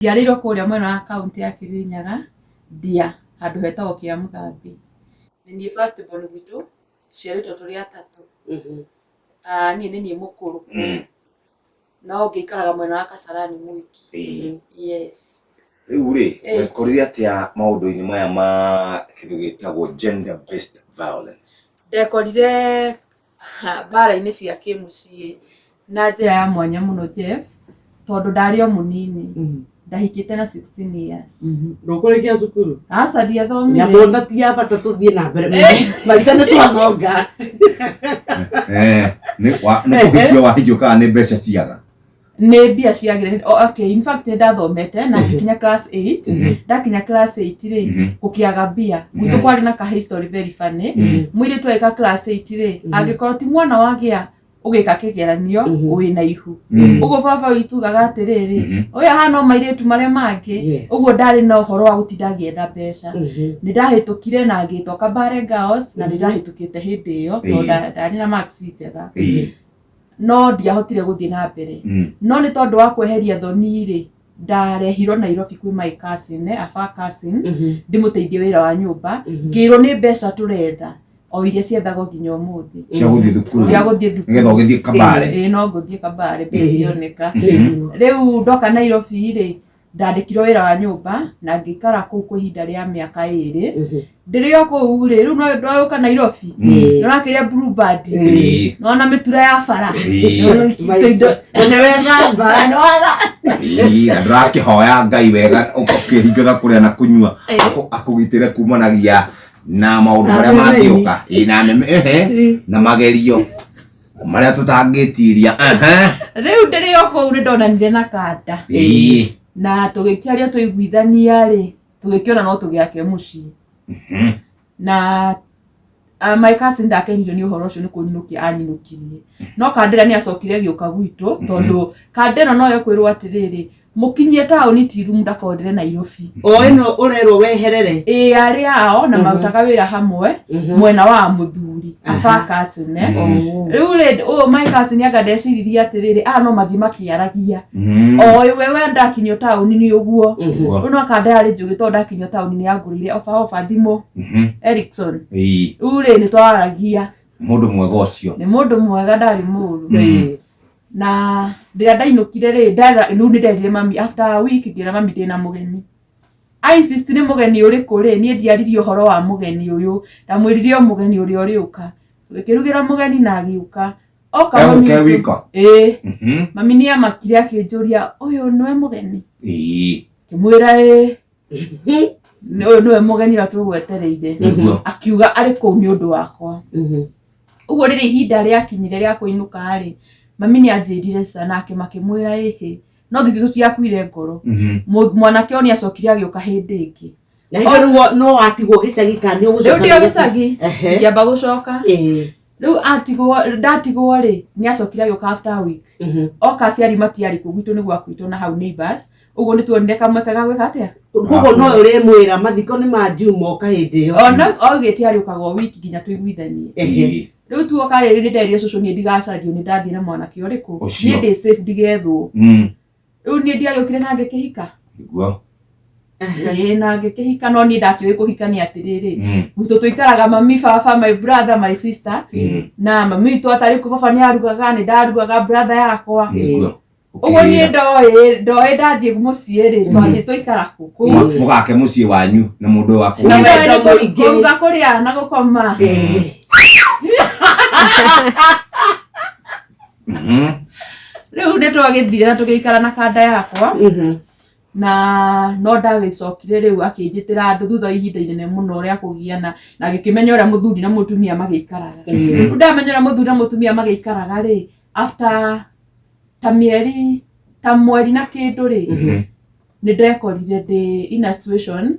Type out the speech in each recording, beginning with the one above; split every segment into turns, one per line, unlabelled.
Njiarĩirwo kũrĩa mwena wa kaũntĩ ya Kĩrĩnyaga, Ndia, handũ hetagwo Kĩamũthambi. Nĩ niĩ first born gwitũ, tũciarĩtwo tũrĩ atatũ. Ah, niĩ nĩ niĩ mũkũrũ. No ngĩikaraga mwena wa Kasarani Mwiki. Yes.
Rĩu rĩ, wekorire atĩa maũndũ-inĩ maya ma kĩndũ gĩtagwo gender based violence?
Ndekorire mbara-inĩ cia kĩmũciĩ na njĩra ya mwanya mũno Jeff, tondũ ndarĩ o mũnini. Ndahikĩte na 16 years.
Ndũkũrĩkia cukuru?
Aca, ndiathomire.
Nyamũ na ti ya bata, tũthiĩ na mbere, maica nĩ twathonga.
Nĩ kũhikio wahikio kana nĩ mbeca ciaga?
Nĩ mbia ciagire. Oh, okay, in fact nĩ ndathomete na ngĩkinya class 8. Ndakinya class 8 rĩ, gũkĩaga mbia gwitũ. Kwarĩ na ka history very funny. Mũirĩtu agĩka class 8 rĩ, angĩkorwo ti mwana wagĩa ũgĩka kĩgeranio wĩna ihu, ũguo baba witũ ugaga atĩrĩrĩ, ũyũ ahana o mairĩtu marĩa mangĩ. Ũguo ndarĩ na ũhoro wa gũtinda agĩetha mbeca. Nĩ ndahĩtũkire na ngĩtwo Kabare Girls, na nĩ ndahĩtũkĩte hĩndĩ ĩyo tondũ ndarĩ na marks njega, no ndiahotire gũthiĩ na mbere. No nĩ tondũ wa kweheria thoni rĩ, ndarehirwo Nairobi kwĩ my cousin, a cousin, ndĩmũteithie wĩra wa nyũmba. Ngĩrwo nĩ mbeca tũretha, o iria ciethagwo nginya ũmũthĩ.
Cia gũthiĩ thukuru.
Cia gũthiĩ thukuru.
Nĩgetha ũgĩthiĩ Kabare.
Ĩĩ, no ngũthiĩ Kabare mbia cioneka. Rĩu ndoka Nairobi rĩ, ndandĩkirwo wĩra wa nyũmba na ngĩikara kũu kwa ihinda rĩa mĩaka 2. Ndĩrĩ o kũu rĩ, rĩu no ndoyũka Nairobi, nĩũrakĩrĩa Bluebird, nona mĩtura ya bara.
Nĩ wethamba.
Ĩĩ, na ndũrakĩhoya Ngai wega ũkĩhingaga kũrĩa na kũnyua akũgitĩre kumanagia na maũndũ marĩa mangĩũka. Ĩĩ, na neme ehe na magerio marĩa tũtangĩtiria, ehe.
Rĩu ndĩrĩ o kũu nĩ ndonanire na kanda na tũgĩkĩaria, tũiguithania rĩ, tũgĩkĩona no tũgĩake mũciĩ. Na my cousin ndakenirio nĩ ũhoro ũcio, nĩ kũnyinũkia anyinũkirie, no kandĩra nĩ acokire agĩũka gwitũ, tondũ kanda ĩno noyo kwĩrwo atĩrĩrĩ, mũkinyie taũni ti rumu ndakondere Nairobi.
O ĩno ũrerwo weherere?
Ĩĩ, arĩ ao na marutaga wĩra hamwe mwena wa mũthuri aba cousin. Rĩu rĩ, ũyũ my cousin anga ndeciririe atĩrĩrĩ, aya no mathiĩ makĩaragia o we we ndakinyio taũni nĩ ũguo. Rĩu no kanda yarĩ njũgĩ, tondũ ndakinyio taũni nĩ yangũrĩire oba oba thimũ Ericsson. Rĩu rĩ, nĩ twaragia.
Mũndũ mwega ũcio.
Nĩ mũndũ mwega, ndarĩ mũru. Na rĩrĩa ndainũkire rĩ, rĩu nĩ nderire mami after a week, ngĩra mami ndĩna mũgeni. I insist nĩ mũgeni ũrĩkũ rĩ, niĩ ndiaririe ũhoro wa mũgeni ũyũ, ndamwĩrire o mũgeni ũrĩa ũrĩũka. Tũgĩkĩrugĩra mũgeni na agĩũka oka. Mami
Egũka wika?
Ĩĩ. Mami nĩ amakire akĩnjũria, "Ũyũ nĩwe mũgeni?" Ngĩmwĩra, "Ĩĩ, ũyũ nĩwe mũgeni ũrĩa tũgwetereire." Akiuga arĩ kũu nĩ ũndũ wakwa. Ũguo rĩrĩa ihinda rĩakinyire rĩa kũinũka rĩ, mami nĩ anjĩrire ca nake makĩmwĩra ĩhĩ, no thithi tũtiakuire ngoro. Mwanake ũyũ nĩ acokire agĩũka hĩndĩ ĩngĩ.
Na hĩndĩ rĩu no watigwo gĩcagi kana nĩ ũgũcoka?
Rĩu ndĩ o gĩcagi. Ngĩamba gũcoka. Rĩu atigwo, ndatigwo rĩ, nĩ acokire agĩũka after a week. Oka aciari matiarĩ kuo gwitũ, nĩ gwakuĩtwo na hau neighbors, ũguo nĩ tuonire kamweke ga gwĩka atĩa.
Koguo no ũrĩmwĩra mathiko nĩ ma Juma, oka hĩndĩ ĩyo.
Ona oigĩte arĩũkaga o wiki nginya tũiguithanie. Rĩu tuoka rĩrĩ, nĩ nderire cũcũ niĩ ndigacario, nĩ ndathiĩ na mwanake ũrĩkũ.
Ũcio.
Niĩ ndĩ safe, ndigethwo. Rĩu niĩ ndiagĩũkire na ngĩkĩhika. Ĩĩ, na ngĩkĩhika, no niĩ ndakĩũĩ kũhika nĩ atĩrĩrĩ, gwitũ tũikaraga mami, baba, my brother, my sister. Na mami witũ atarĩ kuo, baba nĩ arugaga, nĩ ndarugaga, brother yakwa. Ũguo niĩ ndoĩ ndathiĩ mũciĩ rĩ, twathiĩ twaikara kũ kũu.
Mũgake mũciĩ wanyu na mũndũ wa kũu.
Na
Nĩ ndoĩ
wendo
nĩ
mũingĩ.
kũruga, kũrĩa na gũkoma. Rĩu nĩ twagĩthire na tũgĩikara na kanda yakwa, na no ndagĩcokire rĩu akĩnjĩtĩra andũ thutha wa ihinda inene mũno rĩa kũgiana, na agĩkĩmenya ũrĩa mũthuri na mũtumia magĩikaraga. Rĩu ndamenya ũrĩa mũthuri na mũtumia magĩikaraga rĩ, after ta mĩeri ta mweri na kĩndũ rĩ, nĩ ndekorire ndĩ in a situation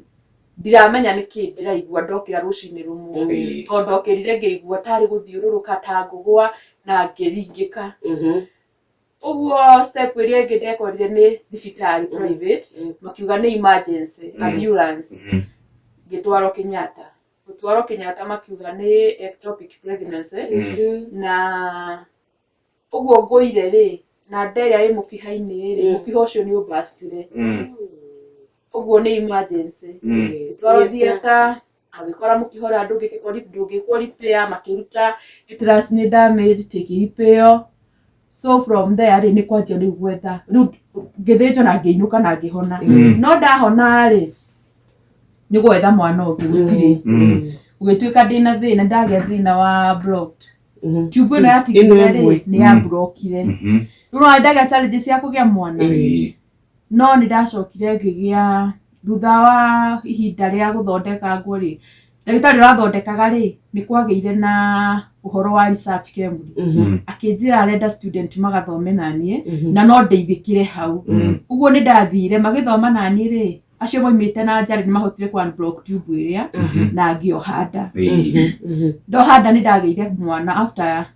ndiramenya nĩ kĩ ndĩraigua ndokĩra rũcinĩ rũmwe, tondũ ndokĩrire ngĩigua tarĩ gũthiũrũrũka ta ngũgwa na ngĩringĩka. Ũguo step ĩrĩa ĩngĩ ndekorire nĩ thibitarĩ private, makiuga nĩ emergency ambulance. Ngĩtwarwo Kenyatta. Gũtwarwo Kenyatta makiuga nĩ ectopic pregnancy, na ũguo ngũire rĩ. Na nda ĩrĩa ĩ mũkiha-inĩ rĩ, mũkiha ũcio nĩ ũbastire. Ũguo nĩ emergency. Twarwo theatre, magĩkora mũkiha ũrĩa ndũngĩkwo repair, makĩruta uterus nĩ damaged, ĩkĩ-repair. So from there rĩ, nĩ kwanjia rĩu gwetha. Rĩu ngĩthĩnjwo na ngĩinũka na ngĩhona. No ndahona rĩ, nĩ gwetha mwana ũngĩ gũtirĩ. Gũgĩtuĩka ndĩna thĩna, ndagĩa thĩna wa blocked. Tube ĩno yatigire rĩ, nĩ ya blockire. Rĩu no ndagĩa challenges cia kũgĩa mwana. No nĩ ndacokire ngĩgĩa thutha wa ihinda rĩa gũthondeka nguo rĩ, ndagĩtarĩ ũrĩa wathondekaga rĩ, nĩ kwagĩire na ũhoro wa research KEMRI. Akĩnjĩra arenda student magathome naniĩ na no ndeithĩkĩre hau. Ũguo nĩ ndathire magĩthoma naniĩ rĩ, acio moimĩte na nja rĩ, nĩ mahotire kũ unblock tube ĩrĩa na ngĩoha nda. Ndoha nda nĩ ndagĩire mwana after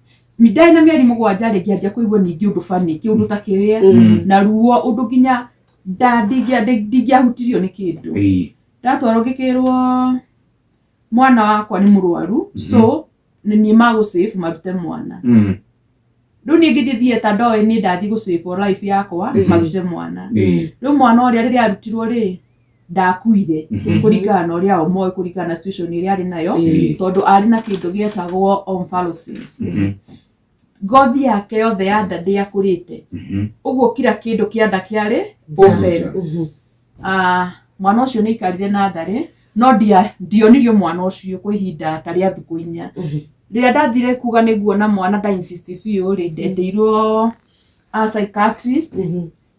ndarĩ na mĩeri 7 rĩ, ngĩanjia kũigua ningĩ ũndũ funny, kĩũndũ ta kĩrĩa na ruo ũndũ nginya ndingĩahutirio nĩ kĩndũ. Ndatwarwo ngĩkĩrwo mwana wakwa nĩ mũrwaru, so nĩ niĩ magũ save marute mwana. Rĩu niĩ ngĩthiĩ theatre ndoĩ niĩ ndathiĩ gũ save life yakwa marute mwana. Rĩu mwana ũrĩa rĩrĩa arutirwo rĩ, ndakuire kũringana na ũrĩa o moĩ, kũringana na situation ĩrĩa arĩ nayo, tondũ arĩ na kĩndũ gĩetagwo omphalocele. Ngothi yake yothe ya nda ndĩakũrĩte, ũguo kila kĩndũ kĩa nda kĩarĩ open. Mwana ũcio nĩ aikarire natharĩ, no ndionirio mwana ũcio kwa ihinda ta rĩa thikũ 4. Rĩrĩa ndathire kuga nĩ nguona mwana, nda insist biũ rĩ, ndendeirwo a psychiatrist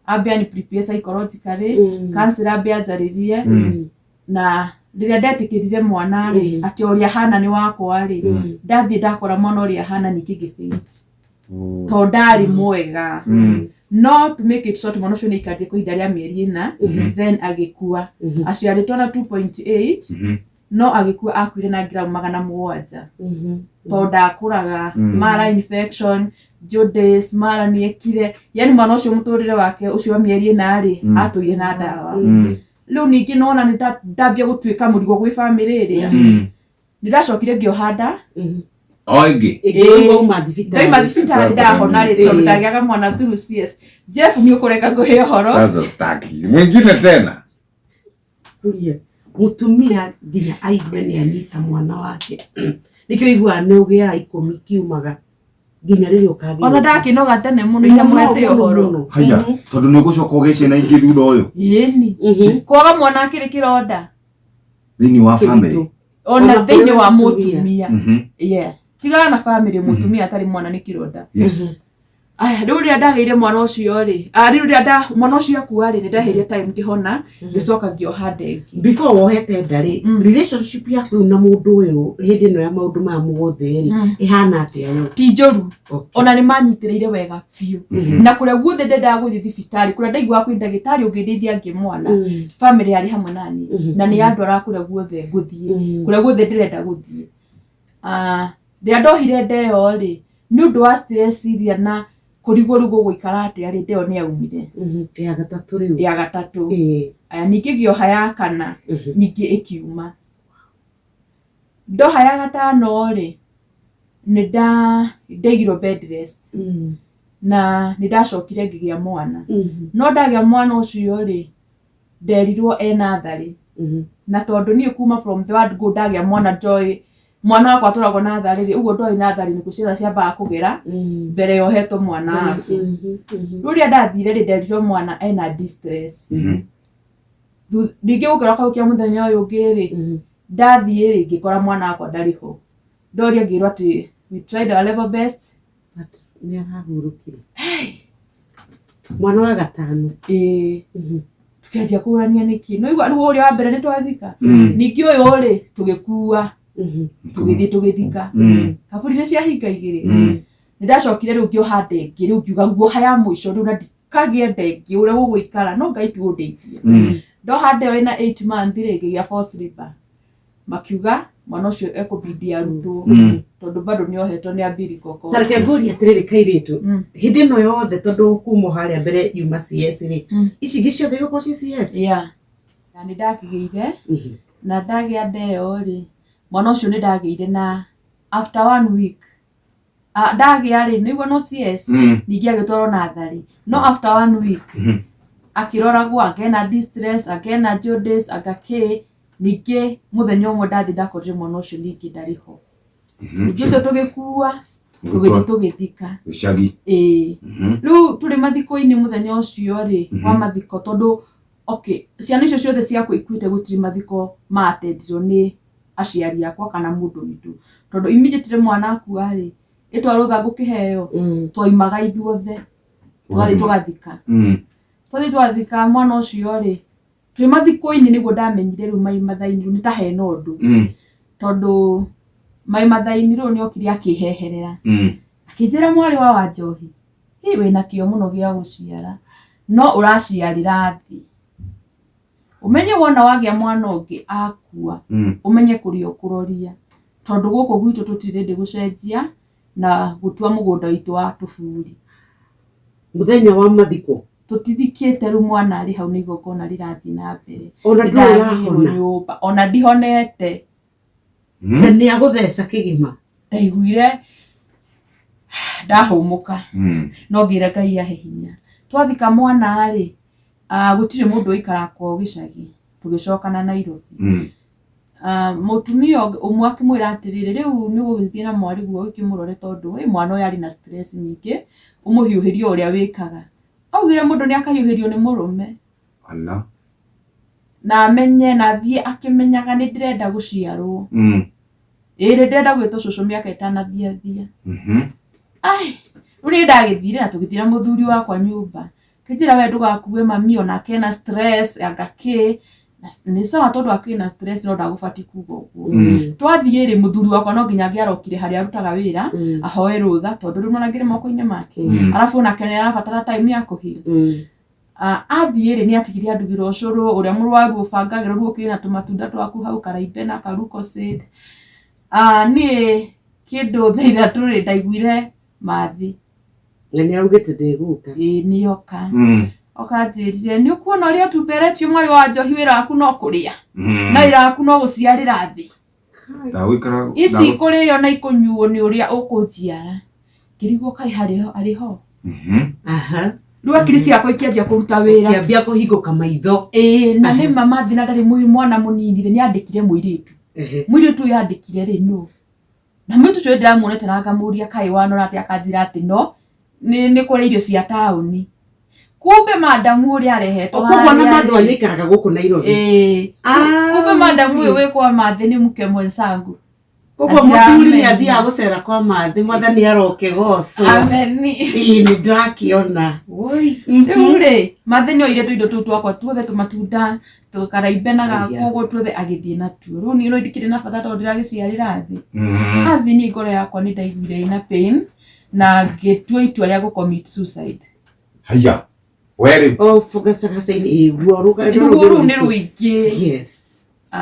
ambe ani prepare psychologically, counselor ambe anjarĩrie, na rĩrĩa ndetĩkĩrire mwana rĩ, atĩ ũrĩa ahana nĩ wakwa rĩ, ndathiĩ ndakora mwana ũrĩa ahana, ningĩ ngĩ faint tondũ ndarĩ mwega. No to make it short, mwana ũcio nĩ aikarire kwa ihinda rĩa mĩeri 4, then agĩkua. Aciarĩtwo na 2.8, no agĩkua, akuire na ngiramu 700 tondũ ndakũraga. Mara infection, jaundice, mara nĩekire, yani mwana ũcio mũtũrĩre wake ũcio wa mĩeri 4 rĩ, atũire na ndawa. Rĩu ningĩ nona nĩ ndambia gũtuĩka mũrigo gwĩ bamĩrĩ ĩrĩa, nĩ ndacokire ngĩoha nda.
O ĩngĩ?
Ĩngĩ wauma thibitarĩ?
Ndaima thibitarĩ, ndahona rĩ, tondũ ndagĩaga mwana through CS. Jeff, nĩ ũkũreka ngũhe ũhoro.
Sasa staki mwingine tena.
Kuria mutumia nginya aigue nĩ anyita mwana wake, nĩkĩo iguaga nĩ ũgĩaga 10 kiumaga nginya rĩrĩa ũkagĩa.
Ona ndakĩnoga tene mũno itamũhete ũhoro.
Haya, tondũ nĩ ũgũcoka ũgĩe ciana ingĩ thutha ũyũ.
Ĩni, kwaga mwana akĩrĩ kĩronda
thĩinĩ wa family.
Ona
Ona
thĩinĩ wa
kũrĩ mũtumia.
Mũtumia, yeah, tigana na family, mũtumia atarĩ mwana nĩ kĩronda. Aya, rĩu rĩrĩa ndagĩire mwana ũcio rĩ, rĩu rĩrĩa mwana ũcio akua rĩ, nĩ ndaheire time ngĩhona, ngĩcoka ngĩoha nda ĩngĩ.
Before wohete nda rĩ, relationship yaku rĩu na mũndũ ũyũ hĩndĩ ĩno ya maũndũ maya mothe rĩ, ĩhana atĩa yo?
Ti njũru.
Okay.
Ona nĩ manyitĩrĩire wega biũ, na kũrĩa guothe ndendaga gũthiĩ thibitarĩ, kũrĩa ndaiguaga kwĩ ndagĩtarĩ ũngĩndeithia ngĩ mwana, family yarĩ hamwe nani na nĩ yandwaraga kũrĩa guothe ngũthiĩ, kũrĩa guothe ndĩrenda gũthiĩ. Rĩrĩa ndohire nda ĩyo rĩ, nĩ ũndũ wa stress iria na kũrigwo rĩu gũgũikara atĩa rĩ, nda ĩyo nĩ yaumire.
Ya gatatũ rĩu?
Ya gatatũ. Aya, ningĩ ngĩoha ya kana, ningĩ ĩkiuma. Ndoha ya gatano rĩ, nĩ ndaigirwo bed rest na nĩ ndacokire ngĩgĩa mwana. No ndagĩa mwana ũcio rĩ, nderirwo ena tharĩ, na tondũ niĩ kuma from the word go ndagĩa mwana njoĩ mwana wakwa atũragwo na tharĩ rĩ, ũguo ndoĩ na tharĩ nĩkuo ciana ciambaga kũgera mbere ya ũhetwo mwana waku. Rĩu rĩrĩa ndathire rĩ, nderirwo mwana ena distress. Ningĩ gũkĩroka gũkĩa mũthenya ũyũ ũngĩ rĩ, ndathiĩ rĩ, ngĩkora mwana wakwa ndarĩ ho. Ndoria ngĩrwo atĩ we tried our level best.
But nĩ arahurũkire mwana wa gatano?
Ĩĩ. Tukĩanjia kũrania nĩkĩ no igua rĩu ũrĩa wa mbere nĩ twathika, ningĩ ũyũ rĩ, tũgĩkua, tũgĩthiĩ tũgĩthika. Kaburi nĩ ciahinga 2. Nĩ ndacokire rĩu ngĩoha nda ĩngĩ, rĩu ngiuga nguoha ya mũico rĩu na ndikagĩe nda ĩngĩ, ũrĩa gũgũikara no Ngai tu ũndeithie. Ndoha nda ĩyo ĩna 8 month rĩ, ngĩgĩa false labor, makiuga mwana ũcio ekũbidi arutwo tondũ bado nĩ ohetwo nĩ umbilical cord.
Tareke ngũrie atĩrĩrĩ, kairĩtu, hĩndĩ ĩno yothe, tondũ kuma o harĩa mbere yuma CS rĩ, ici ingĩ ciothe igũkorwo ci CS?
Yeah. Na nĩ ndakĩgĩire na ndagĩa nda ĩyo rĩ, mwana ũcio nĩ ndagĩire na after one week. Ah, ndagĩa rĩ nĩguo no CS ningĩ agĩtwarwo natharĩ no after one week akĩroragwo akena distress akena jaundice anga kĩ ningĩ mũthenya ũmwe ndathiĩ ndakorire mwana ũcio ningĩ ndarĩ ho ningĩ ũcio tũgĩkua tũgĩthiĩ tũgĩthika.
Gĩcagi.
Ĩĩ. Rĩu tũrĩ mathiko-inĩ mũthenya ũcio rĩ wa mathiko tondũ okay ciana icio ciothe ciakwa ikuĩte gũtirĩ mathiko maatendirwo nĩ aciari akwa kana mũndũ witũ tondũ immediately mwana akua rĩ ĩtwarwo rũtha ngũkĩheo twaumaga ithuothe tũgathiĩ tũgathika. Twathiĩ twathika mwana ũcio rĩ twĩ mathiko-inĩ nĩguo ndamenyire rĩu mai mathaini rĩu nĩ ta hena ũndũ tondũ mai mathaini rĩu nĩ okire akĩheherera akĩnjĩra mwarĩ wa Wanjohi hi wĩna kĩo mũno gĩa gũciara no ũraciarĩra thĩ ũmenye wona wagĩa mwana ũngĩ akua ũmenye kũrĩa ũkũroria tondũ gũkũ gwitũ tũtirĩ ready gũcenjia na gũtua mũgũnda witũ wa tũburi.
Mũthenya wa mathiko.
Tũtithikĩte rĩu mwana arĩ hau nĩ igongona rĩrathiĩ na mbere.
Ona ndũrĩ
Nĩndagĩirwo
ũrahona.
nyũmba ona ndihonete.
Na nĩ agũtheca kĩgima.
Ndaiguire ndahũmũka no ngĩra Ngai ahe hinya. Twathika mwana rĩ, gũtirĩ mũndũ ũikaraga kwao gĩcagi tũgĩcoka na Nairobi. Mũtumia ũmwe akĩmwĩra atĩrĩrĩ, rĩu nĩ ũgũgĩthiĩ na mwarĩguo ũkĩmũrore tondũ ĩ mwana ũyũ arĩ na stress nyingĩ, ũmũhiũhĩrie o ũrĩa wĩkaga. Augire mũndũ nĩ akahiũhĩrio nĩ mũrũme.
Ala.
Na amenye na athiĩ akĩmenyaga nĩ ndĩrenda gũciarwo. Ĩĩ nĩ ndĩrenda gwĩtwo cũcũ mĩaka ĩtanathiathia. Ai, rĩu nĩ ndagĩthire na tũgĩthiĩ na mũthuri wakwa nyũmba. Akĩnjĩra we ndũgakue mami onake ena stress anga kĩ. Na nĩ sawa tondũ akĩrĩ na stress no ndagũbatiĩ kuga ũguo. Twathiĩ rĩ mũthuri wakwa no nginya angĩarokire harĩa arutaga wĩra ahoe rũtha tondũ rĩu nĩwona ngĩrĩ moko-inĩ make. Arabu onake nĩ arabatara time ya kũ heal. Athiĩ rĩ nĩ atigire andugĩra ũcũrũ ũrĩa mũrwaru ũbangagĩrwo rĩu ũkĩrĩ na tũmatunda twaku hau karaimbe na karukosid. Niĩ kĩndũ thaa 3 rĩ ndaiguire mathi.
Na nĩ araugĩte ndegũka.
Ĩĩ nĩoka. Oka anjĩrire nĩ ũkuona ũrĩa ũtumberetio mwarĩ wa Njohi wĩra waku no kũrĩa na wĩra waku no gũciarĩra thĩ.
Ndagũikara.
Ici ikũrĩo na ikũnyuo nĩ ũrĩa ũkũnjiara. Ngĩrigwo kaĩ harĩ arĩ ho.
Aha.
Rĩu akiri ciakwa ikĩanjia kũruta wĩra.
Kĩambia kũhingũka maitho.
Ĩĩ na nĩ ma mathi na ndarĩ mwana mũnini rĩ nĩ andĩkire mũirĩtu. Mũirĩtu ũyũ andĩkire rĩ nũ? Na mũirĩtu ũcio ndĩramuonete na ngamũria kaĩ wanora atĩa akanjĩra atĩ no nĩ kũrĩa irio cia taũni. Kumbe madamu ũrĩa arehetwo
Koguo na
harĩa
mathwa
rĩ.
nĩ aikaraga gũkũ Nairobi.
Ĩĩ.
Ah.
Kumbe madamu ũyũ wĩ kwa Mathĩ nĩ mke mwenzangu.
Koguo mũthuri nĩ
Ndiramenya.
athiaga gũcera kwa Mathĩ, mwathani aroke gocwo.
Ameni.
Ĩĩ nĩ ndĩrakĩona. Woi.
Rĩu rĩ, Mathĩ nĩ oire tũindo tũu twakwa tuothe tũmatunda, tũkaraimbe na
Aya.
gakwa ũguo tuothe agĩthiĩ natuo. Rĩu niĩ no ndikĩrĩ na bata tondũ ndĩragĩciarĩra thĩ. Athiĩ niĩ ngoro yakwa nĩ ndaiguire ĩna pain na ngĩtua itua rĩa gũ commit suicide.
Haya. We rĩu.
O gacagaca-inĩ ĩĩ ruo
Ruo rũu nĩ rũingĩ.
Yes.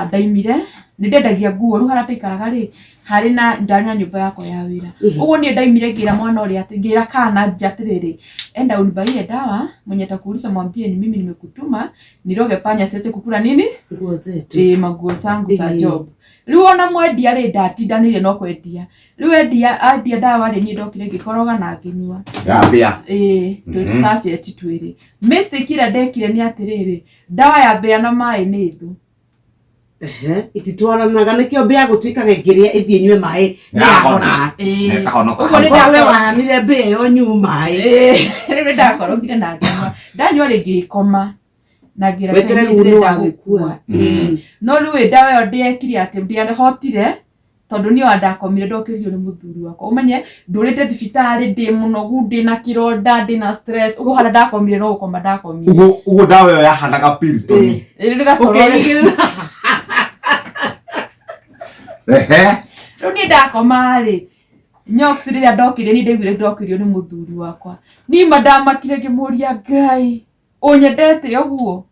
Ndaimire nĩ ndendagia nguo rĩu harĩa ndaikaraga rĩ harĩ na ndarĩ na nyũmba yakwa ya wĩra ũguo niĩ ndaimire ngĩra mwana ũrĩa atĩ ngĩra kana nja atĩrĩrĩ enda unibaie dawa mwenye atakuuliza mwambie ni mimi nimekutuma niroge panya siache kukula nini
Nguo zetu.
ĩĩ manguo zangu za job. Rĩu ona mwendia rĩ ndatindanĩire no kwendia rĩu endia andia ndawa rĩ niĩ ndokire ngĩkoroga na ngĩnyua.
Yambĩa.
Ĩĩ twĩ sachet twĩrĩ. Mistake ĩrĩa ndekire nĩ atĩrĩrĩ ndawa ya mbĩa na maĩ nĩ thũ.
Ehe, ititwaranaga nĩkĩo mbĩa gũtuĩkaga ĩngĩrĩa ĩthiĩ ĩnyue maĩ nĩ yahona.
Ĩĩ.
Na ĩkahonoka.
Ũguo nĩ
Korwo we wahanire mbĩa ĩyo nyue maĩ.
Ĩĩ, rĩu nĩ ndakorogire na ngĩnyua ndanyua rĩ ngĩkoma na ngĩra Ngai
Weterere
niĩ
rĩu nĩ
ndĩrenda
wagĩkua.
gũkua. Ĩĩ. No rĩu ĩ ndawa ĩyo ndĩekire atĩ ndiahotire tondũ niĩ ona ndakomire ndokĩririo nĩ mũthuri wakwa ũmenye ndũrĩte thibitarĩ ndĩ mũnogu ndĩ na kĩronda ndĩ na stress ũguo harĩa ndakomire no gũkoma ndakomire.
Ũguo ũguo ndawa ĩyo yahanaga Piriton.
Ĩĩ, rĩu gatoro
Ũkerigĩrĩra.
Ehe.
Rĩu niĩ ndakoma rĩ nyox rĩrĩa ndokire niĩ ndaiguire ndokĩrio nĩ mũthuri wakwa niĩ ma ndamakire ngĩmũria Ngai ũnyendete ũguo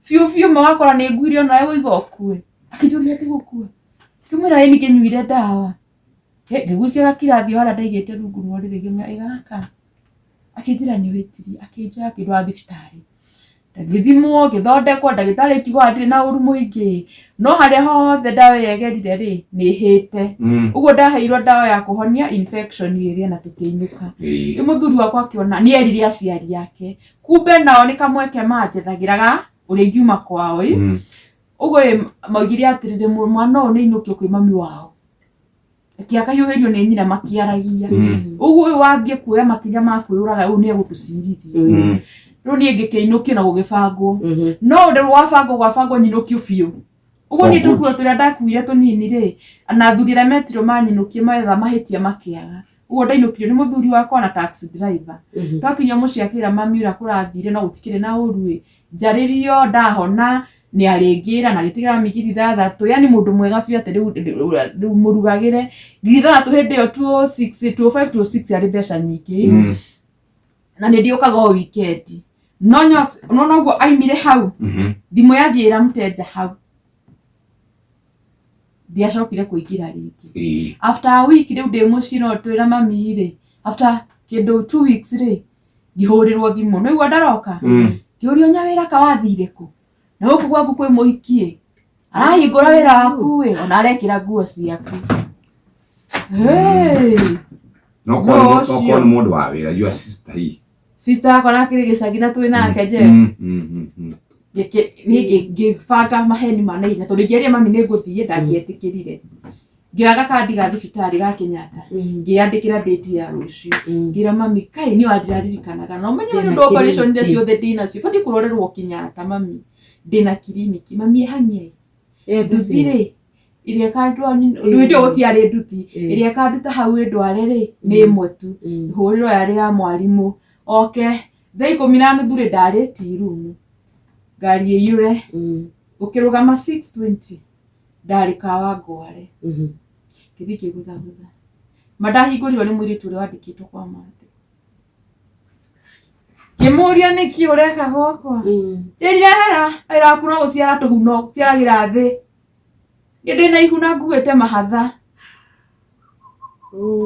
biũ biũ ma wakora nĩ nguire onawe wĩiga ũkue akĩnjũria ndigũkua ngĩmwĩra ĩni ngĩnyuire ndawa ngĩgucia gakirathi o harĩa ndaigĩte rungu rwa ũrĩrĩ ngĩmwĩra ĩ gaka akĩnjĩra nĩ wĩtirie akĩnjoya akĩndwara thibitarĩ. Ngĩthimwo, ngĩthondekwo, ndagĩtarĩ akiuga ndirĩ na ũru mũingĩ, no harĩa hothe ndawa ĩyo ĩgerire rĩ, nĩ ĩhĩte. Ũguo ndaheirwo ndawa ya kũhonia infection ĩrĩa na tũkĩinũka. Rĩu mũthuri wakwa akĩona nĩ erire aciari ake, kumbe nao nĩ kamweke manjethagĩra ga ũrĩa ingiuma kwao ĩ. Ũguo ĩ maugire atĩrĩrĩ, mwana ũyũ nĩ ainũkio kwĩ mami wao. Reke akahiũhĩrio nĩ nyina makĩaragia. Ũguo ũyũ wathiĩ kuoya makinya ma kwĩyũraga ũyũ nĩ egũtũcirithia. Rĩu niĩ ngĩkĩinũkio na gũgĩbangwo. No ũndũ wabangwo gwabangwo nyinũkio biũ. Ũguo niĩ
For good.
tũkuo tũrĩa ndakuire tũnini rĩ, na athuri arĩa metirwo manyinũkie metha mahĩtia makĩaga. Ũguo ndainũkirio nĩ mũthuri wakwa na taxi driver. Twakinya mũciĩ akĩra mami ũrĩa kũrathire no gũtikĩrĩ na ũru ĩ. Njarĩrio ndahona nĩ arĩngĩra na agĩtigĩra mami ngiri ithathatũ. Yani mũndũ mwega biũ atĩ rĩu rĩu mũrugagĩre. Ngiri ithathatũ hĩndĩ ĩyo 206, 205, 206 yarĩ mbeca nyingĩ. Na nĩ ndĩũkaga o weekend. No Nyox, nĩwona ũguo aimire hau, thimũ yathiĩ ĩra mteja hau. Ndiacokire kũingĩra rĩngĩ. After a week rĩu ndĩ mũciĩ no twĩra mami rĩ, after kĩndũ 2 weeks rĩ, ngĩhũrĩrwo thimũ. Nĩwaigua ndaroka? Ngĩũrio nyawĩra ka wathire kũ? Na gũkũ gwaku kwĩ mũhiki ĩ, arahingũra wĩra waku ĩ, ona arekĩra nguo ciaku. Hey!
No
No
korwo
ũcio.
nĩ mũndũ wa wĩra, your sister hihi.
Sister yakwa nake rĩ gĩcagi na twĩ nake Jeff. Niĩ ngĩbanga maheni ma naihenya tondũ ingĩerire mami nĩ ngũthiĩ ndangĩetĩkĩrire. Ngĩoya gakandi ga thibitarĩ ga Kenyatta ngĩyandĩkĩra date ya rũciũ. Ngĩra mami kai niĩ wandiririkanaga na ũmenye nĩ ũndũ operation iria ciothe ndĩnacio batiĩ kũrorerwo Kenyatta mami ndĩna kiriniki mami ĩhang'e nduthi rĩ ĩrĩa ĩkandwara hĩndĩ ĩyo gũtiarĩ nduthi ĩrĩa ĩkanduta hau ĩndware rĩ nĩ ĩmwe tu hũrĩro yarĩ ya mwarimũ oke thaa ikũmi na nuthu rĩ ndarĩ tea room ngari ĩiyũre gũkĩrũgama 6:20 ndarĩ Kawangware ngĩthiĩ ngĩgũthagũtha ma ndahingũrirwo nĩ mũirĩtu ũrĩa wandĩkĩtwo kwa Mathe ngĩmũria nĩkĩ ũreka gwakwa njĩrire hera wĩra waku no gũciara tũhuno ciaragĩra thĩ niĩ ndĩna ihu na nguĩte mahatha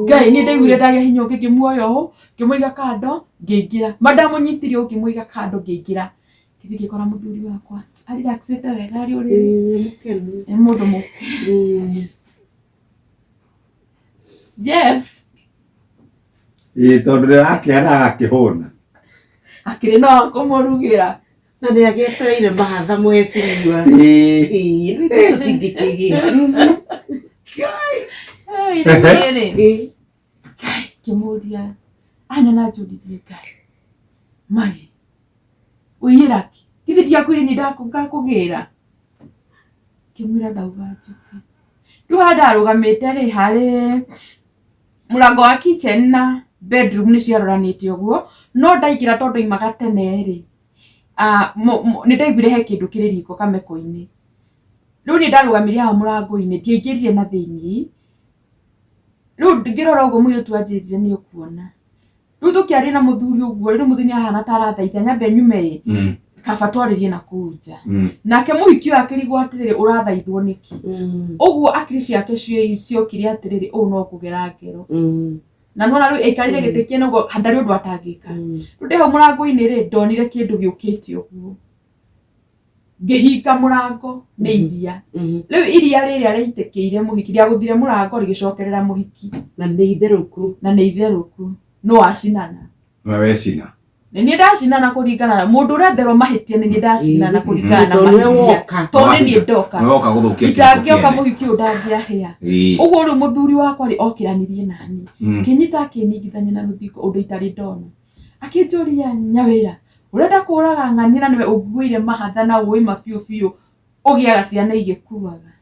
Ngai niĩ ndaiguire ndagĩa hinya ũngĩ ngĩmuoya ũũ ngĩmũiga kando ngĩingĩra ma ndamũnyitire ũũ ngĩmũiga kando ngĩingĩra ngĩthiĩ ngĩkora mũthuri wakwa arelaxĩte wega arĩ ũrĩrĩ nĩ mũndũ mũ Jeff
Ĩĩ tondũ ndĩrakĩara agakĩhũna.
Akĩrĩ no akũmũrugĩra.
Na nĩ agĩetereire mahatha mũhecimiwa.
Ĩĩ.
Ĩĩ, rĩu ithuĩ tũtingĩkĩgĩa.
Hey, rĩu rĩ,
Ĩĩ.
Ngai, ngĩmũria anyona njũririe Ngai magi ũiyĩra kĩ githĩ ndiakwĩrire nĩ ngakũgĩra ngĩmwĩra ndauga njũke rĩu harĩa ndarũgamĩte rĩ harĩ mũrango wa kitchen na bedroom nĩ ciaroranĩte ũguo no ndaingĩra tondũ imaga tene rĩ nĩ ndaiguire he kĩndũ kĩrĩ riko kameko-inĩ rĩu niĩ ndarũgamire haha mũrango-inĩ ndiaingĩrire na thĩiniĩ rĩu ngĩrora ũguo mũirĩtu anjĩrire nĩ ũkuona Rĩu tũkĩaria na mũthuri ũguo rĩu mũthuri ahana ta arathaitha nyambe nyume ĩ kaba twarĩrie na kũu nja nake mũhiki ũyũ akĩrigwo atĩrĩrĩ ũrathaithwo nĩkĩ ũguo akiri ciake ciokire atĩrĩrĩ ũũ no kũgera ngero na nona rĩu aikarire gĩtĩ kĩene ũguo ndarĩ ũndũ atangĩka rĩu ndĩ hau mũrango-inĩ rĩ ndonire kĩndũ gĩũkĩte ũguo ngĩhinga mũrango nĩ iria rĩu iria rĩrĩa rĩaitĩkĩire mũhiki rĩagũthire mũrango rĩgĩcokerera mũhiki
Na nĩ itherũku.
Na nĩ itherũku no wacinana.
Na wecina.
Nĩ niĩ ndacinana kũringana na mũndũ ũrĩa therwo mahĩtia nĩ niĩ ndacinana kũringana na
Tondũ nĩwe
mahĩtia
woka.
Tondũ nĩ niĩ ndoka.
Nĩwe woka gũthũkia kĩhiko
Itangĩoka
kĩene.
mũhiki ũyũ ndangĩahĩa.
Ĩĩ.
Ũguo rĩu mũthuri wakwa rĩ okĩranirie nani kĩnyita akĩningithania na rũthingo ũndũ itarĩ ndona akĩnjũria nyawĩra ũrenda kũraga ng'ania na nĩwe ũnguĩire mahatha na ũĩ ma biũ biũ ũgĩaga ciana igĩkuaga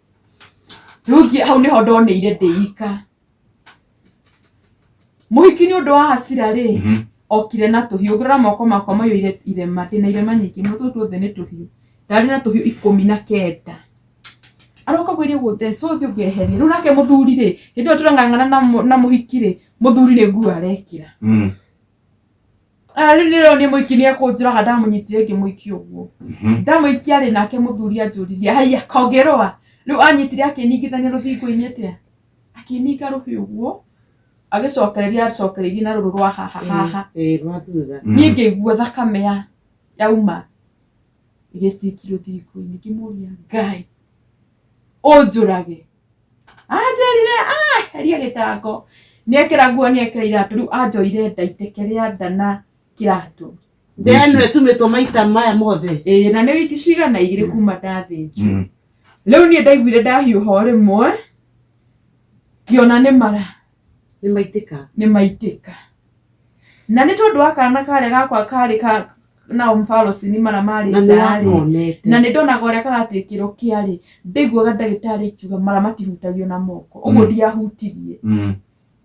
rĩu hau nĩho ndoneire ndĩika mũhiki nĩ ũndũ wa hasira rĩ okire na tũhiũ ngĩrora moko makwa maiyũire irema ndĩna irema nyingĩ mũno tũtũ tuothe nĩ tũhiũ ndarĩ na tũhiũ 19 aroka gwĩria gũthecwo ũthiĩ ũngeherie rĩu nake mũthuri rĩ hĩndĩ ĩyo tũrang'ang'ana na mũhiki rĩ mũthuri nĩ nguo arekĩra Ah, rĩu nĩronire mũhiki nĩ ekũnjũraga ndamũnyitire ngĩmũikia ũguo ndamũikia rĩ nake mũthuri anjũririe haiya kongĩrũa rĩu anyitire akĩningithania rũthingo-inĩ atĩa akĩninga rũhĩ ũguo agĩcokereria acokereirie na rũrũ rwa haha haha
Ĩĩ, rwa thutha.
Niĩ ngĩigua thakame ya yauma. Ĩgĩciki rũthingo-inĩ, ngĩmũria Ngai ũnjũrage. Anjĩrire ah, heria gĩtango. Nĩekĩra nguo, nĩekĩra iratũ, rĩu anjoire nda iteke rĩa nda na kĩratũ.
Nda ĩno ĩtumĩtwo maita maya mothe.
Ĩĩ, na nĩ wiki cigana igĩrĩ kuma ndathĩnjwo. Rĩu niĩ ndaiguire ndahiũha o rĩmwe, ngĩona nĩ mara.
Nĩ maitĩka.
Nĩ maitĩka. Na nĩ tondũ wa kana karĩa gakwa karĩ ka nao mbarũci mara marĩ
Na nĩ
nja-rĩ,
wakonete.
na nĩ ndonaga ũrĩa karatuĩkĩrwo kĩarĩ, ndaiguaga ndagĩtarĩ akiuga mara matihutagio na moko, ũguo ndiahutirie.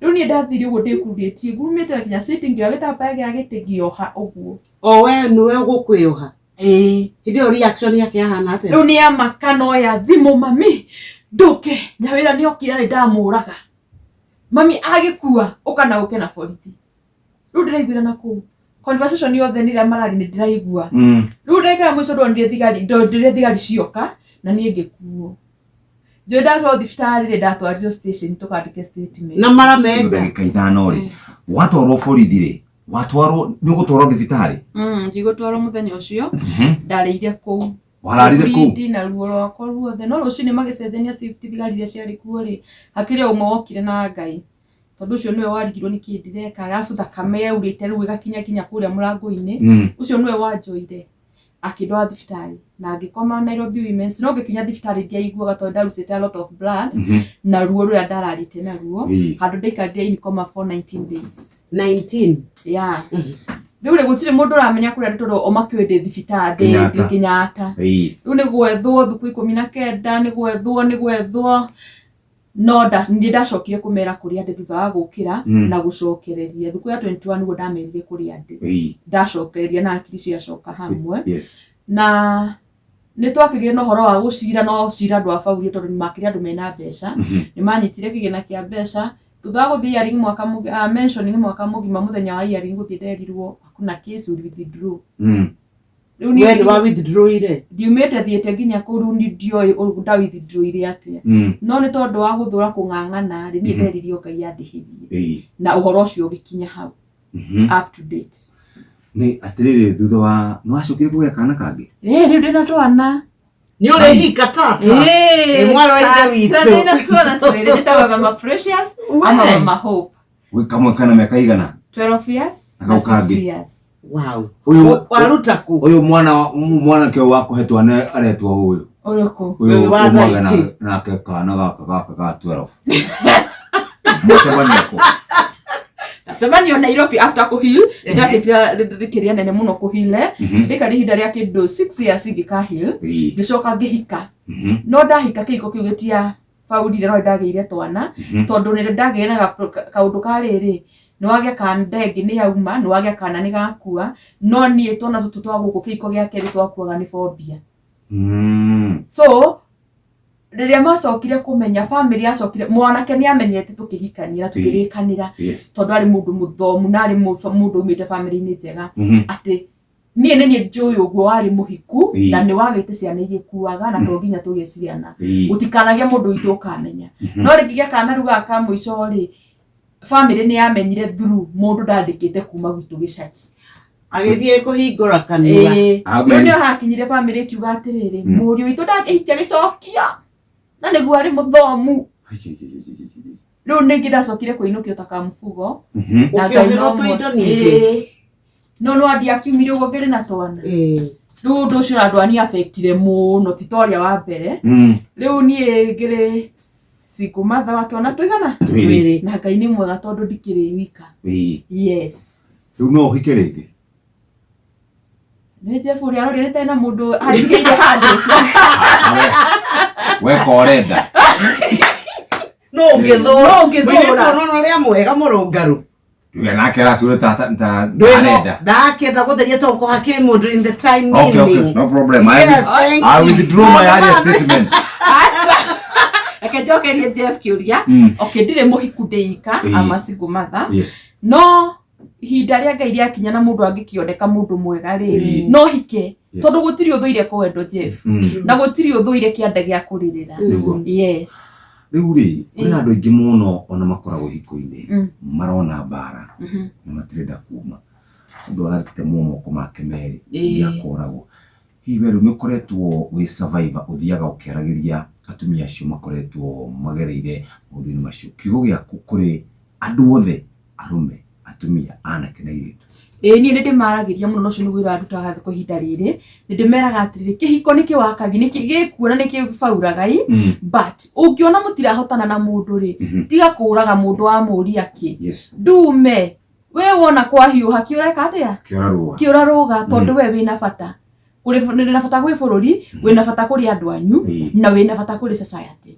Rĩu niĩ ndathire ũguo ndĩkururĩtie, ngurumĩte nginya sitting, ngĩoya gĩtambaya gĩa gĩtĩ ngĩoha ũguo.
O we nĩwe ũgũkwĩoha?
Ĩĩ.
Hĩndĩ ĩyo reaction yake yahana atĩa?
Rĩu nĩ amaka no ya thimũ, mami ndũke, nyawĩra nĩ okire nĩ ndamũraga. Mami agĩkua, ũka na ũke na borithi. Rĩu ndĩraiguĩra na kũu. Conversation yothe nĩ ĩrĩa marari nĩ ndĩraigua. Rĩu ndagĩka ya mũico ndonire thigari, ndonire thigari cioka na niĩ ngĩkuo. Njũĩ ndatwarwo thibitarĩ rĩ, ndatwarirwo station tũkandĩke statement.
Na mara meka.
Ndagĩka ithano rĩ, watwarwo borithi rĩ, watwarwo nĩ ũgũtwarwo thibitarĩ?
Ndigũtwarwo mũthenya ũcio, ndarĩire kũu.
Wararire kũu?
Bleed na ruo rwakwa ruothe. No rũcinĩ magĩcenjania shift thigari iria ciarĩ kuo rĩ, hakĩrĩ o ũmwe wokire na Ngai. Tondũ ũcio nĩwe warigirwo nĩ kĩĩ ndĩreka, arabu thakame yaurĩte rĩu ĩgakinya nginya kũrĩa mũrango-inĩ. Ũcio nĩwe wanjoire akĩndwara thibitarĩ na ngĩkoma Nairobi Women's. No ngĩkinya thibitarĩ ndiaiguaga tondũ ndarucĩte a lot of blood na ruo rũrĩa ndararĩte naruo. Handũ ndaikarire in coma for 19 days.
19?
Yeah. Rĩu rĩ gũtirĩ mũndũ ũramenya kũrĩa ndĩ tondũ o makĩũĩ ndĩ thibitarĩ, ndĩ
Kenyatta.
Kenyatta. Rĩu nĩ gwethwo thukũ 19, nĩ gwethwo, nĩ gwethwo. No nĩ ndacokire kũmera kũrĩa ndĩ thutha wa gũkĩra na gũcokereria. Thukũ ya 21 nĩguo ndamerire kũrĩa ndĩ. Ndacokereria na hakiri ciacoka hamwe. Na nĩ twakĩgire na ũhoro wa gũcira, no cira ndwabaurire tondũ nĩ makĩrĩ andũ mena mbeca. Nĩ manyitire kĩgĩna kĩa mbeca. Thutha wa gũthiĩ hearing mwaka mentioning mwaka mũgima, mũthenya wa hearing gũthiĩ nderirwo hakuna case, will withdraw. Rĩu niĩ
We nĩ wa withdraw-ire?
Ndiumĩte thiĩte nginya kũu, rĩu niĩ ndioĩ ũrĩa nda withdraw-ire atĩa. No nĩ tondũ wa gũthũra kũng'ang'ana rĩ, niĩ nderirie Ngai andĩhĩrie. Na ũhoro ũcio ũgĩkinya hau. Up to date.
Nĩ atĩrĩrĩ, thutha wa nĩ wacokire kũgĩa kana kangĩ?
Ĩĩ, rĩu ndĩna twana.
Nĩ ũrĩhika tata?
Ĩĩ,
Ĩ, mwarĩ wa ithe witũ.
Tata, ndĩna twana twĩrĩ, njĩtagwo Mama Precious ama
We.
Mama Hope.
Gwĩ kamwe kana mĩaka igana?
12 years
Na
na
kau kangĩ.
6 years.
Wow.
Ũyũ
Waruta kũ?
Ũyũ mwana mwanake ũyũ wa kũhe twana aretwo ũyũ.
Ũrĩkũ?
Ũyũ
Ũyũ wa
ũmwe
90.
nake kana gaka gaka ga 12. Mwacemania kũ?
Ndacemanio Nairobi after kũheal, ndatigire rĩkĩrĩa nene mũno kũheal. Ndĩkarĩ ihinda rĩa kĩndũ 6 years ingĩka heal. Ngĩcoka ngĩhika. No ndahika kĩhiko kĩu gĩtia baurire, no ndagĩire twana tondũ nĩ ndagĩire na kaũndũ ka rĩrĩ, nĩ wagĩa kana ndengĩ nĩ yauma, nĩ wagĩa kana nĩ gakua, no niĩ twana tũtũ twa gũkũ kĩhiko gĩa kerĩ twakuaga nĩ phobia. So rĩrĩa macokire kũmenya, family yacokire, mwanake nĩ amenyete tũkĩhikania na tũkĩrĩkanĩra tondũ arĩ mũndũ mũthomu na arĩ mũndũ umĩte family-inĩ njega, atĩ niĩ nĩ niĩ njũĩ ũguo warĩ mũhiku na nĩ wagĩte ciana igĩkuaga na to nginya tũgĩe ciana, gũtikanagĩe mũndũ witũ ũkamenya. No rĩngĩ gĩa kana rĩu gaka ka mũico rĩ, family nĩ yamenyire through mũndũ ndandĩkĩte kuma gwitũ gĩcagi.
Agĩthiĩ kũhingũra kanua.
Ĩĩ.
Amen.
Rĩu nĩho hakinyire family ĩkiuga atĩrĩrĩ, mũriũ witũ ndangĩhikia gĩcokio na nĩguo arĩ mũthomu. Rĩu ningĩ ndacokire kũinũkio ta kamũbugo. Na Ngai
Ũkĩoherwo
no
tũindo ningĩ.
Ĩĩ. No no ndiakiumire ũguo ngĩrĩ na twana. Rĩu ũndũ ũcio na ndwani affectire mũno, ti ta ũrĩa wa mbere. Rĩu niĩ ngĩrĩ single mother wa twana tũigana?
Twĩrĩ.
Na Ngai nĩ mwega tondũ ndikĩrĩ wika. Yes.
Rĩu no ũhike rĩngĩ?
Nĩ Jeff ũrĩa arorire nĩ na mũndũ andigĩire handũ.
Weka ũrenda.
No ũngĩthũra.
No ũngĩthũra.
Mũirĩtu ũrona ũrĩa mwega mũrũngaru.
Rĩu nake arakwĩra ta
Ndwĩno
arenda.
ndakĩenda gũtheria tondũ ko hakĩrĩ mũndũ in the time
Okay, okay,
meaning.
no problem. I
Yes, thank
I
you.
withdraw my earlier statement.
Aca. Reke njokerie Jeff kĩũria. Okay, ndirĩ mũhiku ndĩika, I'm a single mother. No ihinda rĩa Ngai rĩakinya na mũndũ angĩkĩoneka mũndũ mwega rĩ, no hike. Tondũ gũtirĩ ũthũire kwendwo, Jeff. Na gũtirĩ ũthũire kĩanda gĩa kũrĩrĩra.
Nĩguo.
Yes.
Rĩu rĩ, kwĩna andũ aingĩ mũno ona makoragwo hiko-inĩ marona mbara na matirenda kuma. Mũndũ agatemwo moko make merĩ, ũngĩ akoragwo. Hihi we rĩu nĩ ũkoretwo wĩ survivor ũthiaga ũkĩaragĩria atumia acio makoretwo magereire maũndũ-inĩ macio, kiugo gĩaku kũrĩ andũ othe, arũme, atumia, anake na airĩtu?
Ĩĩ niĩ nĩ ndĩmaragĩria mũno na ũcio nĩguo wĩra ndutaga kwa ihinda rĩrĩ. Nĩ ndĩmeraga atĩrĩrĩ, kĩhiko nĩ kĩwakagi, nĩ gĩkuo na nĩ kĩbauraga i, but ũngĩona mũtirahotana na mũndũ rĩ, tiga kũraga mũndũ wamũria kĩ. Ndume, we wona kwahiũha kĩũreka atĩa?
Kĩũra rũga.
Kĩũra rũga tondũ we wĩna bata. Wĩna bata gwĩ bũrũri, wĩna bata kũrĩ andũ anyu, na wĩna bata kũrĩ society.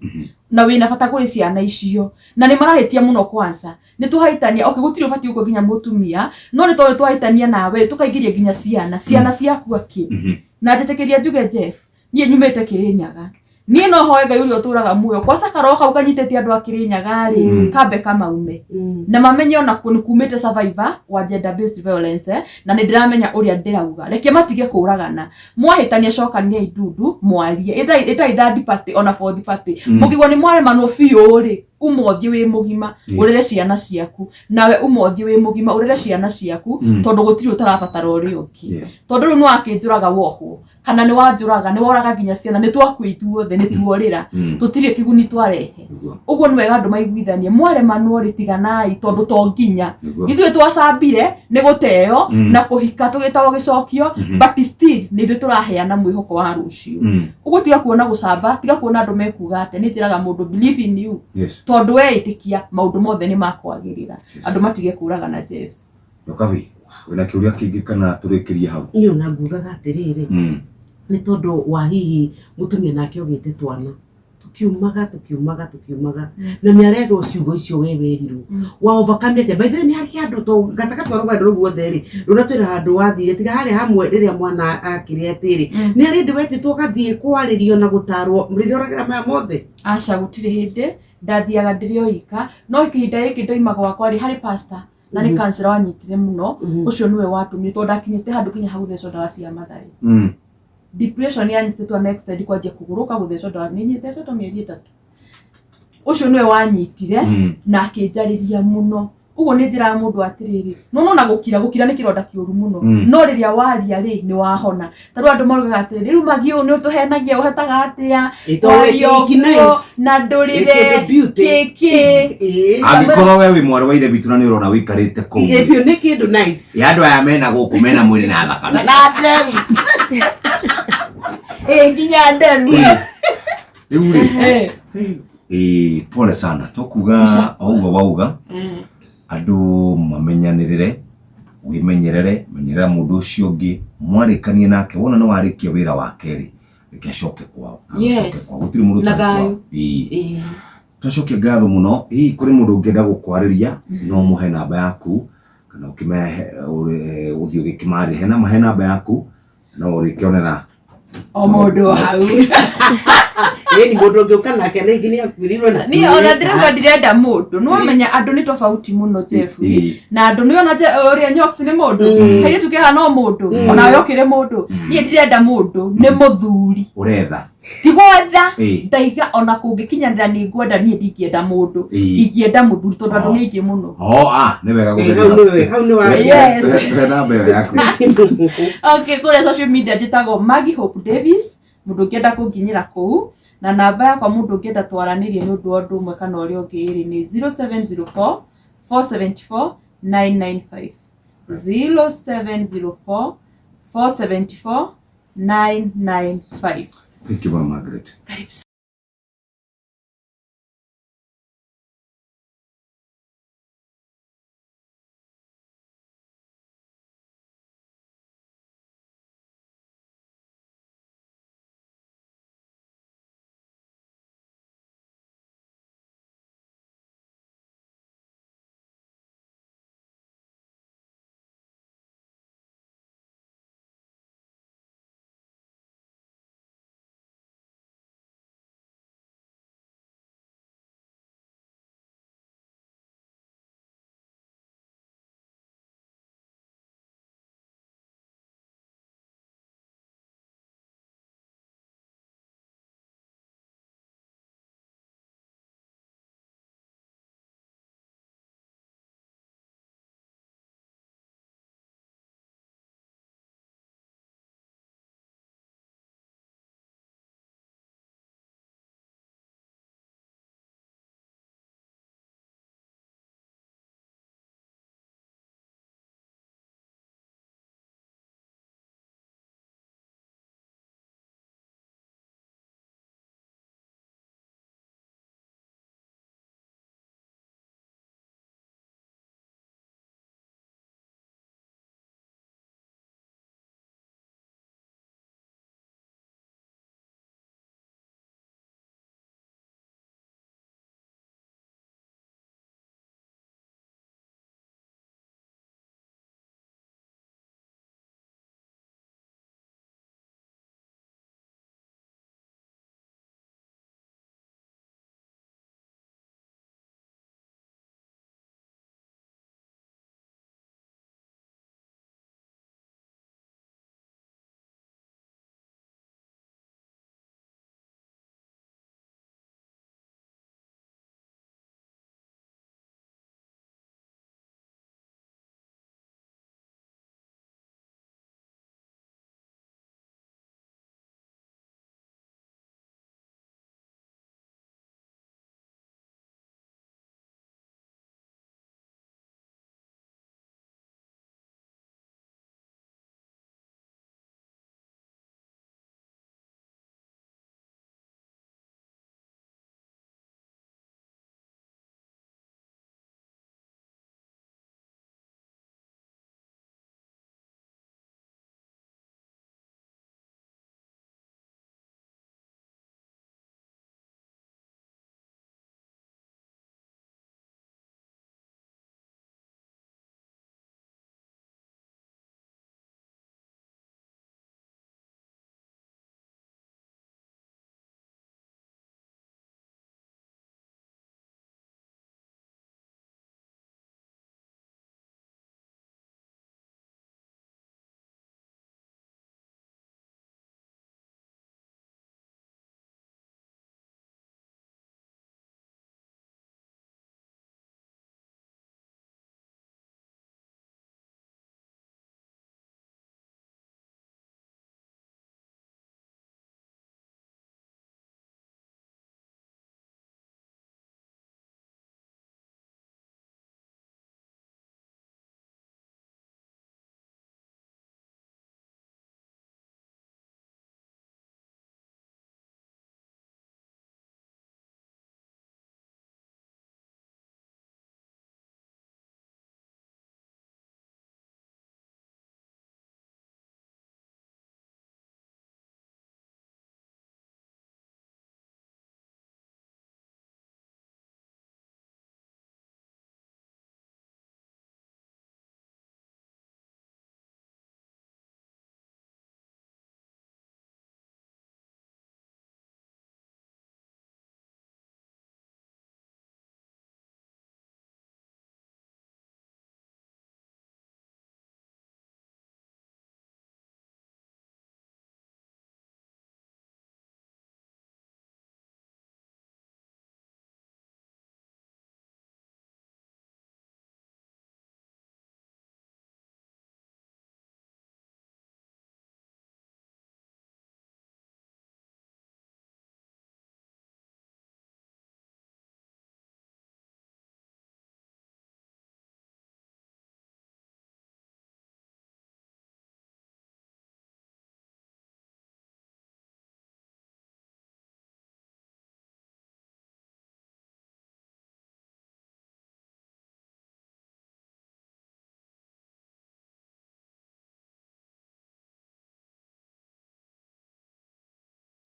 Na wĩna bata kũrĩ ciana icio. Na nĩ marahĩtia mũno kwanza. Nĩ tũhĩtania, okay, gũtirĩ ũbatiĩ gũkua nginya mũtumia, no nĩ tondũ twahĩtania nawe tũkaingĩria nginya ciana, ciana ciaku akĩ. Na njĩtĩkĩria njuge Jeff, niĩ nyumĩte Kĩrĩnyaga. Niĩ no hoe Ngai ũrĩa ũtũraga muoyo, kwaca karoho kau kanyitĩte andũ a Kĩrĩnyaga rĩ, kambe kamaume. Na mamenye ona nĩ kumĩte survivor wa gender based violence, na nĩ ndĩramenya ũrĩa ndĩrauga. Reke matige kũragana. Mwahĩtania cokaniai ndundu, mwarie. Ĩtai third party ona fourth party. Mũngĩigua nĩ mwaremanwo biũ rĩ, uma ũthiĩ wĩ mũgima, ũrere ciana ciaku. Nawe uma ũthiĩ wĩ mũgima, ũrere ciana ciaku, tondũ gũtirĩ ũtarabatara ũrĩa ũngĩ. Tondũ rĩu nĩ wakĩnjũraga wohwo, kana nĩ wanjũraga, nĩ woraga nginya ciana, nĩ twakua ithuothe, nĩ tuorĩra. Tũtirĩ kĩguni twarehe. Ũguo nĩ wega andũ maiguithanie, mwaremanwo rĩ, tiganai, tondũ to nginya. Ithuĩ twacambire nĩ gũteo na kũhika tũgĩtagwo gĩcokio, but still nĩ ithuĩ tũraheana mwĩhoko wa rũciũ. Ũguo tiga kuona gũcamba, tiga kuona andũ mekuga atĩa, nĩ njĩraga mũndũ believe in you. Tondũ weĩtĩkia maũndũ mothe nĩ makwagĩrĩra. Andũ matige kũragana Jeff.
Nyokabi, wĩna kĩũria kĩngĩ kana tũrĩkĩrie hau?
Niĩ ona ngugaga atĩrĩrĩ, nĩ tondũ wa hihi mũtumia nake ogĩte twana, tukiumaga tukiumaga tukiumaga, na nĩ arerwo ciugo icio we werirwo wa overcome atĩa? By the way, nĩ harĩ handũ to gatagatĩ wa rũgendo rũu ruothe rĩ, rũratwĩra handũ wathire tiga harĩa hamwe rĩrĩa mwana akĩrĩ atĩrĩ, nĩ harĩ hĩndĩ wetĩtwo ũgathiĩ kwarĩrio na gũtarwo rĩrĩa ũragera maya mothe?
Aca, gũtirĩ hĩndĩ ndathiaga ndĩrĩ o ika, no ihinda gĩkĩ ndoima gwakwa rĩ, harĩ pastor na nĩ counselor wanyitire mũno, ũcio nĩwe watũmire tondũ ndakinyĩte handũ nginya ha gũthecwo ndawa cia mathare. Depression yanyitĩte to next time kwanjia kũgũrũka gũthecwo ndawa, nĩ thecetwo mĩeri 3. Ũcio nĩwe wanyitire na akĩnjarĩria mũno. Ũguo nĩ njĩraga mũndũ atĩrĩrĩ, no nona gũkira, gũkira nĩ kĩronda kĩũru mũno. No rĩrĩa waria rĩ, nĩ wahona. Ta rĩu andũ marugaga atĩrĩrĩ, rĩu Maggie ũyũ nĩ ũtũhenagia, ũhetaga atĩa? Kwaria ũguo na ndũrĩre kĩkĩ.
Angĩkorwo we wĩ mwarĩ wa ithe witũ na nĩ ũrona wĩikarĩte kũu.
Ĩĩ nĩ kĩndũ nice.
Ya andũ aya mena gũkũ mena mwĩrĩ na thakame.
Na nderu. Ĩĩ nginya nderu.
Rĩu rĩ, ĩĩ pole sana, tũkuga o ũguo wauga, andũ mamenyanĩrĩre, wĩmenyerere, menyerera mũndũ ũcio ũngĩ, mwarĩkanie nake, wona nĩ warĩkia wĩra wake rĩ, reke acoke kwao.
Yes.
Kwao. Gũtirĩ mũndũ
Na
ũtarĩ kwao.
thayũ.
Ĩĩ. Twacokia ngatho mũno, hihi kũrĩ mũndũ ũngĩenda gũkwarĩria, no mũhe namba yaku, kana ũkĩmehe, ũthiĩ ũgĩkĩmarĩhe, na mahe namba yaku, no ũrĩkĩonera
O mũndũ o hau.
Ĩni mũndũ ũngĩũka nake na ingĩ nĩ akuĩrĩirwo na
Niĩ ona ndĩrauga ndirenda mũndũ. Nĩ wamenya andũ nĩ tofauti mũno Jeff. Na andũ nĩ ona ũrĩa Nyox nĩ mũndũ. Kairĩtu kĩhaha no mũndũ. Ona we ũkĩrĩ mũndũ. Niĩ ndirenda mũndũ, nĩ mũthuri.
Ũretha.
Ti gwetha.
Ĩĩ.
Ndaiga ona kũngĩkinyanĩra nĩ ngwenda, niĩ ndingĩenda mũndũ.
Ĩĩ.
Ingĩenda mũthuri tondũ andũ nĩ aingĩ mũno.
Oh, ah, nĩ wega
Ĩĩ, hau nĩ wega, hau nĩ wa-
Yes.
He namba ĩyo yaku.
Okay, kũrĩa social media njĩtagwo Maggie Hope Davis, mũndũ ũngĩenda kũnginyĩra kũu, na namba yakwa mũndũ ũngĩenda twaranĩrie nĩ ũndũ wa ũndũ ũmwe kana ũrĩa ũngĩ rĩ, nĩ 0704 474 995. 0704 474 995.
Thank you, Mama Margaret.
Karibu.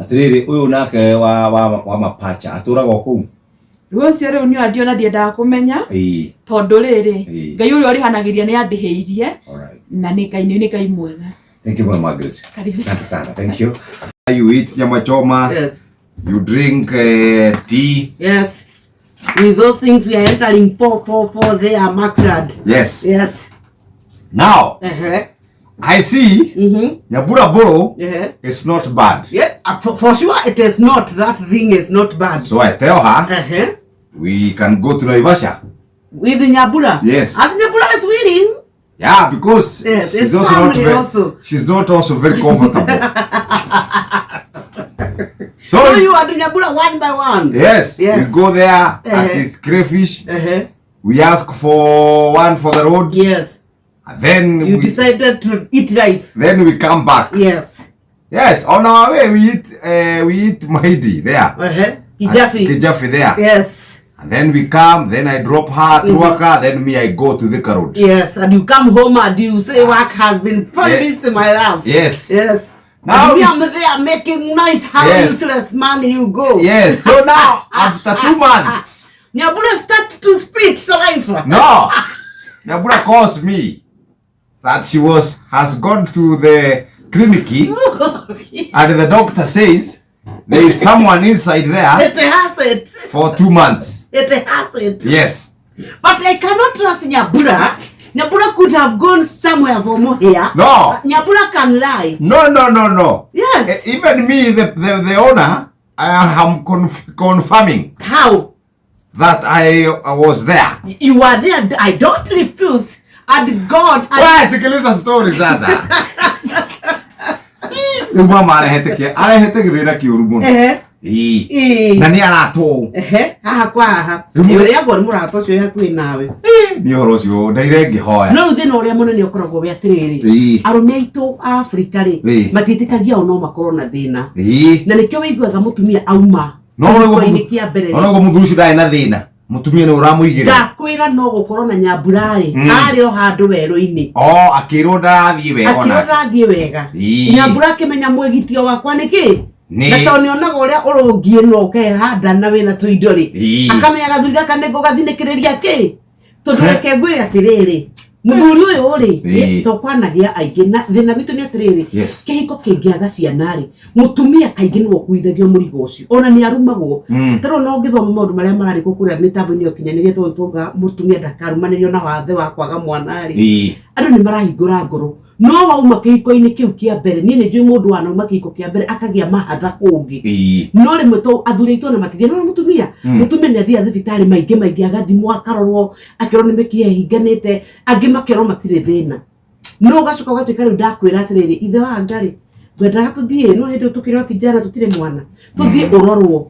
Atiriri, uyu nake wa mapacha aturaga o kuu.
Rĩu ũcio rĩu nĩ andiona ndiendaga kũmenya.
Ĩĩ.
Tondũ rĩrĩ,
Ĩĩ.
Ngai ũrĩa ũrĩhanagĩria nĩ andĩhĩirie.
Alright.
Na nĩ Ngai, nĩ Ngai mwega.
Thank you, Mama Margaret.
Karibu.
Asante sana. Thank you. You eat nyama choma.
Yes.
You drink tea.
Yes. With those things we are entering 444 there, Maxrad.
Yes.
Yes.
Now, I see Nyambura Boro is not bad.
Yeah, for sure it is not. That thing is not bad.
So I tell her we can go to Naivasha.
With Nyambura?
Yes.
And Nyambura is willing.
Yeah, because
Yes,
she's
it's
also not
family
very,
also.
she's not also very comfortable. So,
So you are Nyambura one by one.
Yes,
Yes.
we go there at his crayfish. We ask for one for the road.
Yes.
And then
You
we
decided to eat life.
Then we come back.
Yes.
Yes, on our way we eat mahindi there.
Kijafi.
Kijafi there.
Yes.
And then we come, then I drop her to work, then me I go to the road.
Yes, and you come home and you say work has been very
Yeah.
busy, my love.
Yes.
Yes.
Now
and me,
we-
I'm there making nice how
Yes.
useless money you go.
Yes. So now after 2 months,
Nyambura start to spit saliva.
No. Nyambura calls me that she has gone to the clinic and the doctor says there is someone inside there.
It has it.
For 2 months.
It has it.
Yes.
But I cannot trust Nyambura. Nyambura could have gone somewhere for more here.
No.
Nyambura can lie.
No, no, no, no.
Yes.
Even me, the owner, I am confirming.
How?
That I was there.
You were there. I don't refuse. And God. And
Why? Sikiliza story sasa. Rĩu mama arehete kĩ? Arehete gĩthĩna kĩũru mũno. Ĩĩ.
Ĩĩ.
Na nĩ aratũ.
Haha kwa haha.
Rĩu
Ĩĩ, ũrĩa ngorwo mũrata ũcio wĩ hakuhĩ nawe.
Nĩ ũhoro ũcio ndaire ngĩhoya.
No rĩu thĩna ũrĩa mũnene ũkoragwo wĩ atĩrĩrĩ.
Ĩĩ.
Arũme aitũ a Afrika rĩ,
Ĩĩ.
matiĩtĩkagia o no makorwo na thĩna.
Ĩĩ.
Na nĩkĩo wĩiguaga mũtumia auma.
No ũguo
kĩhiko-inĩ kĩa mbere rĩ.
No ũguo mũthuri ũcio ndarĩ na thĩna. Mũtumia nĩ ũramũigĩrĩra.
Ndakwĩra no gũkorwo na Nyambura rĩ, arĩ o handũ werũ-inĩ.
O, akĩrwo ndarathiĩ wega
Akĩrwo
onake.
ndarathiĩ wega.
Ĩĩ.
Nyambura akĩmenya mwĩgitio wakwa nĩ kĩ?
Nĩ.
Na tondũ nĩonaga ũrĩa ũrũngiĩ no ũkehanda na wĩna tũindo rĩ.
Ĩĩ.
Akamenya gathuri gaka nĩngũgathinĩkĩrĩria kĩ? Tondũ reke ngwĩre atĩrĩrĩ, mũthuri ũyũ rĩ,
Ĩĩ.
to kwanagĩa aingĩ na thĩna witũ nĩ atĩrĩrĩ,
Yes.
kĩhiko kĩngĩaga ciana rĩ, mũtumia kaingĩ nĩwe ũkuithagio mũrigo ũcio, ona nĩ arumagwo. Ta rĩu no ũngĩthoma maũndũ marĩa mararĩkwo kũrĩa mĩtambo-inĩ ya ũkinyanĩria tondũ twauga mũtumia ndakarumanĩrio na wathe wa kwaga mwana rĩ.
Ĩĩ.
Andũ nĩ marahingũra ngoro. No wauma kĩhiko-inĩ kĩu kĩa mbere, niĩ nĩ njũĩ mũndũ wanauma kĩhiko kĩa mbere akagĩa mahatha kũngĩ.
Ĩĩ.
No rĩmwe to athuri aitũ ona matithia, no mũtumia, mũtumia nĩ athiaga thibitarĩ maingĩ maingĩ, agathimwo, akarorwo, akerwo nĩ mĩkiha ĩhinganĩte, angĩ makerwo matirĩ thĩna. No ũgacoka ũgatuĩka rĩu ndakwĩra atĩrĩrĩ, ithe wa anga rĩ, ngwendaga tũthiĩ, no hĩndĩ ĩyo tũkĩrĩ o vijana tũtirĩ mwana, tũthiĩ ũrorwo.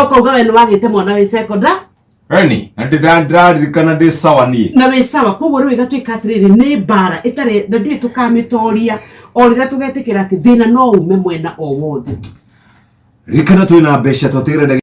Ũkauga we nĩ wagĩte mwana wĩ sekonda?
Eni, na ndĩraririkana ndĩ sawa niĩ.
Na wĩ sawa, koguo rĩu ĩgatuĩka atĩrĩrĩ, nĩ mbara ĩtarĩ, na ndiũĩ tũkamĩtoria o rĩrĩa tũgetĩkĩra atĩ thĩna no ume mwena o wothe.
Ririkana twĩna mbeca twatigĩra.